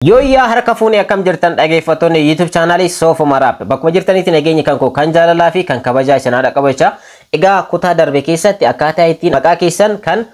Yooyyaa, harka fuunee, akkam jirtan dhaggeeffattoonni YouTube chaanaalii Soofuma Raap? Bakkuma jirtanitti nageenyi kan koo kan jaalalaa fi kan kabajaa isin haadha qabachaa. Egaa kutaa darbe keessatti akkaataa ittiin maqaa keessan kan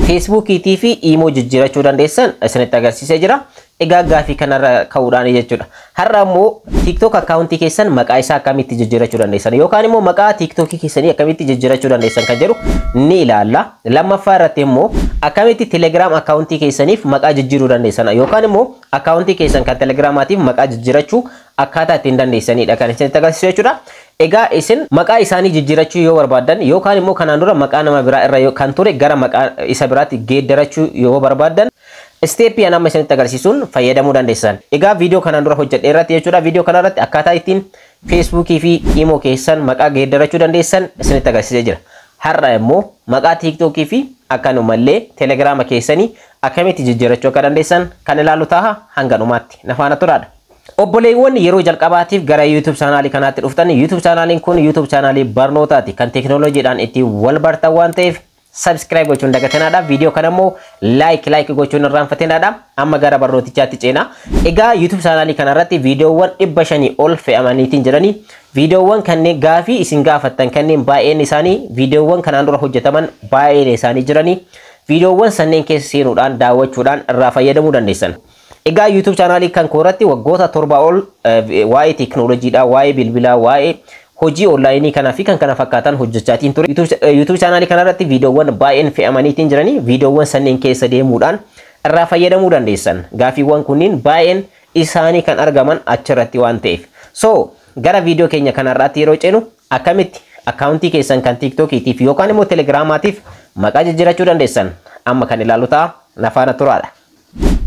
Feesbuukiitii fi Iimoo jijjiirachuu dandeessan isinitti agarsiisee jira. Egaa gaafii kanarra ka'uudhaan jechuudha. Har'a immoo TikTok akkaawuntii keessan maqaa isaa akkamitti jijjiirachuu dandeessan yookaan immoo maqaa TikTokii keessanii akkamitti jijjiirachuu dandeessan kan jedhu ni ilaalla. Lammaffaa irratti immoo akkamitti Telegram akkaawuntii keessaniif maqaa jijjiiruu dandeessan yookaan immoo akkaawuntii keessan kan Telegramaatiif maqaa jijjiirachuu akkaataa ittiin dandeessanidha kan isinitti agarsiisu jechuudha. Egaa isin maqaa isaanii jijjiirachuu yoo barbaaddan yookaan immoo kanaan dura maqaa nama biraa irra kan ture gara maqaa isa biraatti geeddarachuu yoo barbaaddan, isteeppii an amma isinitti agarsiisuun fayyadamuu dandeessan. Egaa viidiyoo kanaan dura hojjedhe irratti jechuudha. Viidiyoo kana irratti akkaataa ittiin Feesbuukii fi Imoo keessan maqaa geeddarachuu dandeessan isinitti agarsiisee jira. Har'a immoo maqaa Tiiktookii fi akkanumallee Telegiraama keessanii akkamitti jijjiirachuu akka dandeessan kan ilaalu ta'a. Hanga dhumaatti na faana turaadha. Obboleewwan yeroo jalqabaatiif gara YouTube chaanaalii kanaatti dhuftan, YouTube chaanaaliin kun YouTube chaanaalii barnootaati, kan teekinooloojiidhaan ittiin wal bartan waan ta'eef, subscribe gochuun dagatanaadha. Viidiyoo kana immoo like like gochuun irraanfatinaadha. Amma gara barnootichaatti ceena. Egaa YouTube chaanaalii kanarratti viidiyoowwan 500 ol fe'amaniitiin jiranii, viidiyoowwan kanneen gaafii isin gaafattan kanneen baay'een isaanii, viidiyoowwan kanaan dura hojjetaman baay'een isaanii jiranii, viidiyoowwan sanneen keessa seenuudhaan daawwachuudhaan irraa fayyadamuu dandeessan. Egaa YouTube chaanaalii kan koorratti waggoota 7 ol waa'ee teekinooloojiidhaa, waa'ee bilbilaa, waa'ee hojii onlaayinii kanaa fi kan kana fakkaatan hojjechaatiin ture. YouTube chaanaalii kanarratti viidiyoowwan baay'een fe'amaniitiin jiranii, viidiyoowwan sanneen keessa deemuudhaan irraa fayyadamuu dandeessan. Gaafiiwwan kunniin baay'een isaanii kan argaman achirratti waan ta'eef. So gara viidiyoo keenya kanarraatti yeroo ceenu, akkamitti akkaawuntii keessan kan TikTokiitiif yookaan immoo Telegiraamaatiif maqaa jijjiirachuu dandeessan amma kan ilaalu ta'a, na faana turaadha.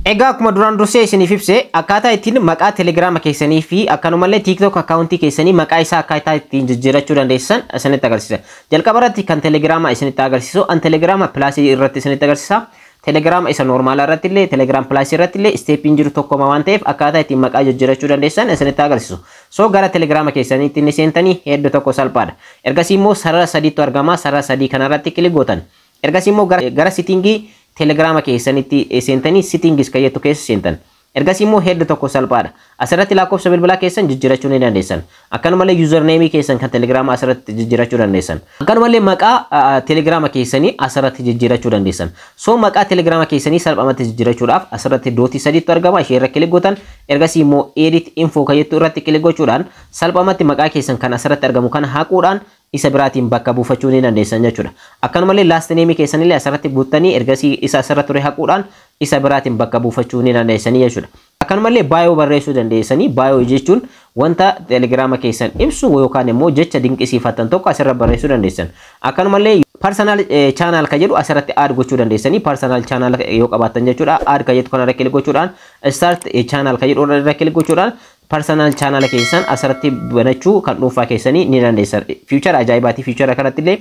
Egaa akkuma duraan dursee isiniif ibse, akkaataa ittiin maqaa Telegiraama keessanii fi akkanumallee TikTok akkaawuntii keessanii maqaa isaa akkaataa ittiin jijjiirachuu dandeessan isinitti agarsiisa. Jalqaba irratti kan Telegiraama isinitti agarsiisu, an Telegiraama Plusii irratti isinitti agarsiisa. Telegiraama isa noormaala irratti illee, Telegram Plusii irratti illee isteeppiin jiru tokkoma waan ta'eef, akkaataa ittiin maqaa jijjiirachuu dandeessan isinitti agarsiisu. So gara Telegiraama keessaniitti inni seentanii hedduu tokko salphaadha. Ergasii immoo sarara sadiitu argama. Sarara sadii kanarratti click gootan. Ergasii immoo gara settingii Telegiraama keessanitti seentanii, settings kan jettu keessa seentan. Ergasii immoo hedduu tokko salphaadha. Asirratti lakkoofsa bilbilaa keessan jijjiirachuu ni dandeessan. Akkanumallee usernameii keessan kan Telegiraama asirratti jijjiirachuu dandeessan. Akkanumallee maqaa Telegiraama keessanii asirratti jijjiirachuu dandeessan. So maqaa Telegiraama keessanii salphumatti jijjiirachuudhaaf asirratti dootii sadiitu argama. Ishee irra click gootan. Ergasii immoo edit info kan jettu irratti click gochuudhaan salphumatti maqaa keessan kan asirratti argamu kana haquudhaan isa biraatiin bakka buufachuu ni dandeessan jechuudha. Akkanumallee last name keessanillee asirratti guuttanii, ergasii isa asirra ture haquudhaan isa biraatiin bakka buufachuu ni dandeessanii jechuudha. Akkanumallee bio barreessuu dandeessanii. Bio jechuun wanta Telegiraama keessan ibsu yookaan immoo jecha dinqisiifattan tokko asirra barreessuu dandeessan. Akkanumallee personal channel ka jedhu asirratti add gochuu dandeessanii, personal channel yoo qabaattan jechuudha. Add ka jettu kanarra click gochuudhaan, start channel ka jedhu irra click gochuudhaan personal channel keessan asirratti banachuu kan dhuunfaa keessanii ni dandeessan. Feature ajaa'ibaati, feature kanatti illee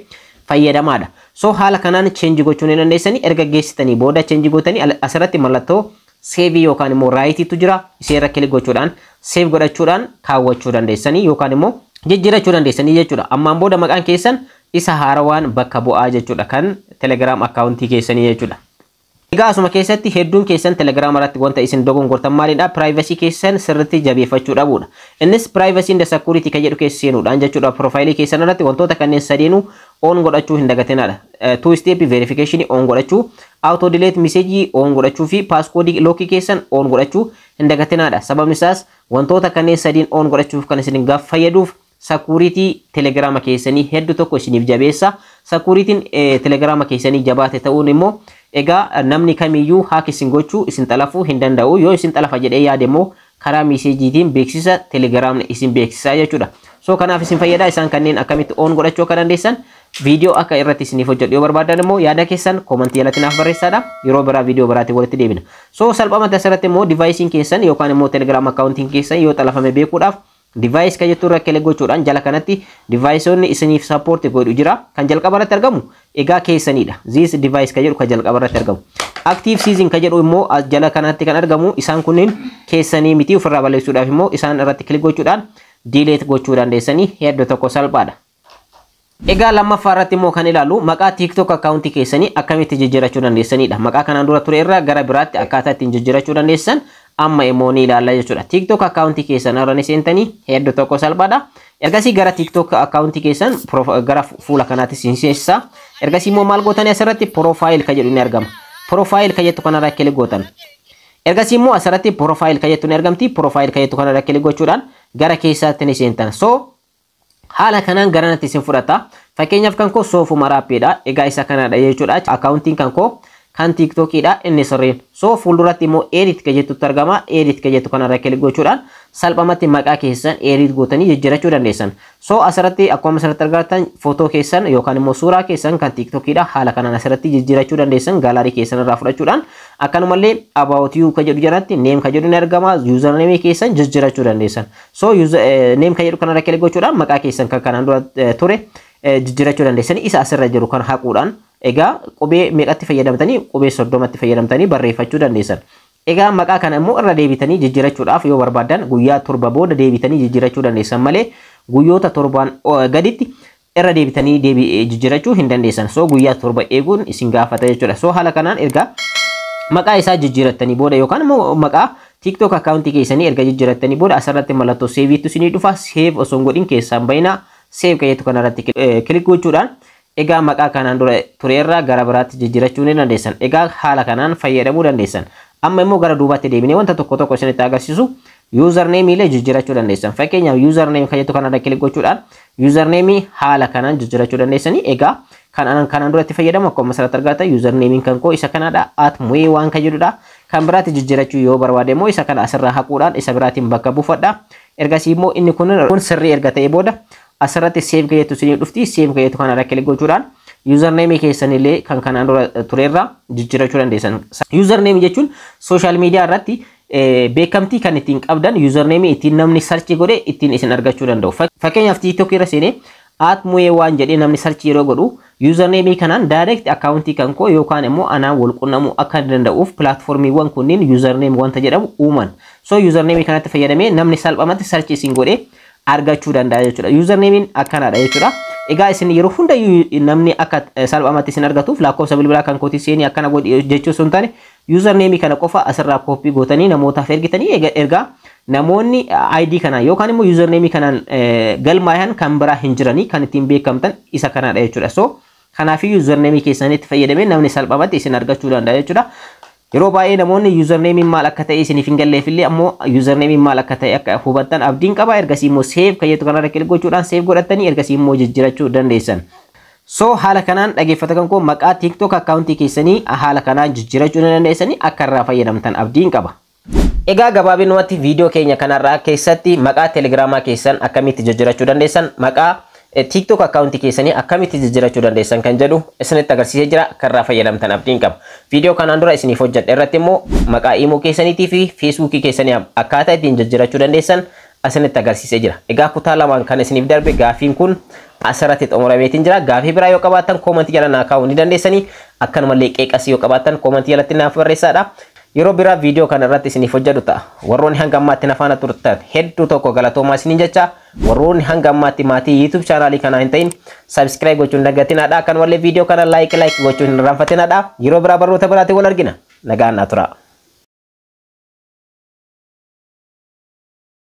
fayyadamaadha. So haala kanaan change gochuu ni dandeessanii. Erga geessitanii booda, change gootanii, asirratti mallattoo saveii yookaan immoo rightiitu jira. Ishee irra click gochuudhaan save godhachuudhaan kaawwachuu dandeessanii yookaan immoo jijjiirachuu dandeessanii jechuudha. Ammaan booda maqaan keessan isa haarawaan bakka bu'aa jechuudha, kan Telegram akkaawuntii keessanii jechuudha. Egaa asuma keessatti hedduun keessan Telegiraama irratti wanta isin dogongortan maalidha? Privacy keessan sirriitti jabeeffachuu dhabuudha. Innis privacy and security kan jedhu keessa seenuudhaan jechuudha. Profaayilii keessan irratti wantoota kanneen sadiinuu on godhachuu hin dagatinaadha. Two step verification on godhachuu, auto delete message on godhachuu fi passcode lockii keessan on godhachuu hin dagatinaadha. Sababni isaas wantoota kanneen sadiin on godhachuuf kan isin gaaf fayyaduuf security Telegiraama keessanii hedduu tokko isiniif jabeessa. Securityn Telegiraama keessanii jabaate ta'uun immoo egaa namni kamiyyuu hack isin gochuu, isin xalafuu hin danda'u. Yoo isin xalafa jedhee yaade immoo karaa messageiitiin beeksisa Telegiraamni isin beeksisaa jechuudha. So kanaaf isin fayyada. Isaan kanneen akkamitti on godhachuu akka dandeessan viidiyoo akka irratti isiniif hojjedhu yoo barbaadan immoo yaada keessan commentii jalatti naaf barreessaadha. Yeroo biraa viidiyoo biraatiin walitti deebina. So salphumatti asirratti immoo deviceiin keessan yookaan immoo Telegram akkaawuntiin keessan yoo xalafame beekuudhaaf, device kan jettu irra click gochuudhaan jala kanatti deviceonni isiniif support godhu jira. Kan jalqaba irratti argamu egaa keessanidha. This device kan jedhu kan jalqaba irratti argamu. Active session kan jedhu immoo jala kanatti kan argamu, isaan kunneen keessanii miti. Ofirraa balleessuudhaaf immoo isaan irratti click gochuudhaan delete gochuu dandeessanii, hedduu tokko salphaadha. Egaa lammaffaa irratti immoo kan ilaallu maqaa TikTok akkaawuntii keessanii akkamitti jijjiirachuu dandeessanidha. Maqaa kanaan dura ture irraa gara biraatti akkaataa ittiin jijjiirachuu dandeessan Amma immoo ni ilaalla jechuudha. TikTok akkaawuntii keessan irra ni seentanii, hedduu tokko salphaadha. Ergasii gara TikTok akkaawuntii keessan gara fuula kanaatti isin seensisa. Ergasii immoo maal gootanii? Asirratti profile ka jedhu ni argama. Profile ka jettu kanarra click gootan. Ergasii immoo asirratti profile ka jettu ni argamti. Profile ka jettu kanarra click gochuudhaan gara keessaatti ni seentan. So haala kanaan garanatti isin fudhata. Fakkeenyaaf kan koo Soofuma Raappiidha. Egaa isa kanadha jechuudha. Akkaawuntiin kan koo kan TikTokiidha inni sirriin. So fuulduratti immoo edit ka jettutti argama. Edit ka jettu kanarra click gochuudhaan salphumatti maqaa keessan edit gootanii jijjiirachuu dandeessan. So asirratti akkuma asirratti argattan footoo keessan yookaan immoo suuraa keessan kan TikTokiidha haala kanaan asirratti jijjiirachuu dandeessan gallery keessan irraa fudhachuudhaan. Akkanumallee about you ka jedhu jalatti name ka jedhu ni argama. Username keessan jijjiirachuu dandeessan. So name ka jedhu kanarra click gochuudhaan maqaa keessan kan kanaan dura ture jijjiirachuu dandeessan, isa asirra jiru kan haquudhaan. Egaa qubee meeqatti fayyadamtanii? Qubee 30tti fayyadamtanii barreeffachuu dandeessan. Egaa maqaa kana immoo irra deebitanii jijjiirachuudhaaf yoo barbaaddan guyyaa 7 booda deebitanii jijjiirachuu dandeessan malee guyyoota 7n gaditti irra deebitanii jijjiirachuu hin dandeessan. So guyyaa 7 eeguun isin gaafata jechuudha. So haala kanaan erga maqaa isaa jijjiirattanii booda yookaan immoo maqaa TikTok akkaawuntii keessanii erga jijjiirattanii booda asirratti mallattoo saveiitu isinii dhufa. Save osoo hin godhin keessaan bayinaa. Save ka jettu kanarratti click gochuudhaan egaa maqaa kanaan dura tureerraa gara biraatti jijjiirachuu ni dandeessan. Egaa haala kanaan fayyadamuu dandeessan. Amma immoo gara duubaatti deebinee wanta tokko tokko isinitti agarsiisu. Username illee jijjiirachuu dandeessan. Fakkeenyaaf username kan jettu kanarra click gochuudhaan username haala kanaan jijjiirachuu dandeessanii. Egaa kan kanaan duratti fayyadamu akkuma asirratti argatan username kan koo isa kanadha. @mu'ee waan kan jedhudha. Kan biraatti jijjiirachuu yoo barbaade immoo isa kana asirraa haquudhaan isa biraatiin bakka buufadha. Ergasii immoo inni kun sirrii erga ta'e booda asirratti save ka jettu isinii dhufti. Save ka jettu kanarra click gochuudhaan username keessanillee kan kanaan dura tureerraa jijjiirachuu dandeessan. Username jechuun social media irratti beekamtii kan ittiin qabdan, username ittiin namni search godhe ittiin isin argachuu danda'u. Fakkeenyaaf TikTok irra seenee @mu'ee waan jedhee namni search yeroo godhu username kanaan direct akkaawuntii kan koo yookaan immoo anaan wal qunnamuu akka danda'uuf platformiiwwan kunniin username wanta jedhamu uuman. So username kanatti fayyadamee namni salphumatti search isin godhee argachuu danda'a jechuudha. Usernameiin akkanaadha jechuudha. Egaa isin yeroo hundayyuu namni akka salphumatti isin argatuuf lakkoofsa bilbilaa kan kootii seenii akkana godhi jechuu sun taane, username kana qofa asirraa copy gootanii namootaaf ergitanii ergaa namoonni ID kanaan yookaan immoo username kanaan galmaayan kan biraa hin jiranii, kan ittiin beekamtan isa kanadha jechuudha. So kanaafiyyuu username keessanitti fayyadamee namni salphumatti isin argachuu danda'a jechuudha. Yeroo baay'ee namoonni usernameiin maal akka ta'e isiniif hin galleefillee ammoo usernameiin maal akka ta'e akka hubattan abdiin qaba. Ergasii immoo save kan jettu kanarra click gochuudhaan save godhattanii ergasii immoo jijjiirachuu dandeessan. So haala kanaan dhaggeeffata kan koo maqaa TikTok akkaawuntii keessanii haala kanaan jijjiirachuu dandeessanii, akka irraa fayyadamtan abdiin qaba. Egaa gabaabinumatti viidiyoo keenya kanarraa keessatti maqaa Telegiraamaa keessan akkamitti jijjiirachuu dandeessan, maqaa TikTok akkaawuntii keessanii akkamitti jijjiirachuu dandeessan kan jedhu isinitti agarsiisee jira, akka irraa fayyadamtan abdiin qaba. Viidiyoo kanaan dura isiniif hojjedhe irratti immoo maqaa Imo keessaniitii fi Feesbuukii keessanii akkaataa ittiin jijjiirachuu dandeessan isinitti agarsiisee jira. Egaa kutaa lamaan kan isiniif darbe gaafiin kun asirratti xumurameetiin jira. Gaafii biraa yoo qabaattan koomantii jala naa kaa'uu ni dandeessanii. Akkanumallee qeeqasii yoo qabaattan koomantii jalatti naaf barreessaadha. Yeroo biraa viidiyoo kana irratti isiniif hojjedhu ta'a. Warroonni hanga ammaatti na faana turtan hedduu tokko galatoomaa isiniin jecha. Warroonni hanga ammaatti maatii YouTube chaanaalii kanaa hin ta'in subscribe gochuun dagatinaadha. Akkanumallee viidiyoo kana like like gochuun hin irraanfatinaadha. Yeroo biraa barnoota biraatiin wal argina. Nagaan naa tura.